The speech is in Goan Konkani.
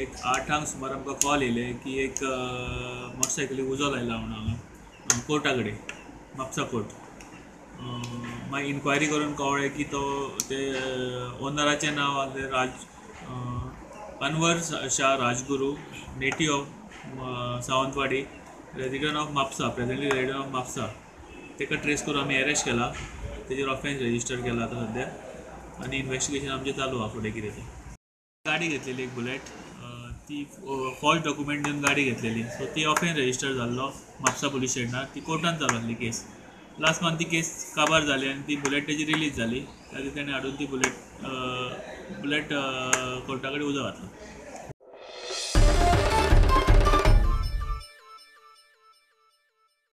एक 8 सुमार आमकां कॉल येयले की एक मोटरसायकलीक उजो लायला म्हणून हांगा कोर्टा कडेन, म्हापसा कोर्ट. मागीर इन्क्वायरी करून कळ्ळें की तो ते ओनराचें नांव आसलें Raj Anwar Shah Rajguru, native of Sawantwadi, resident of Mapusa, presently resident of Mapusa. ताका ट्रेस करून आमी अरेस्ट केला, तेजेर ऑफेन्स रजिस्टर केला आतां सद्या आनी इन्वेस्टिगेशन आमचें चालू आसा फुडें कितें तें. गाडी घेतलेली एक बुलेट, ती फॉल्स डॉक्युमेंट दिवन गाडी घेतलेली, सो ती ऑफेन्स रजिस्टर जाल्लो म्हापसा पुलीस स्टेशनार. ती कोर्टान चालू आसली केस. लास्ट मंथ ती केस काबार जाली आनी ती बुलेट तेजी रिलीज जाली. ताजेर तेणें हाडून ती बुलेट कोर्टा कडेन उजो घातलो.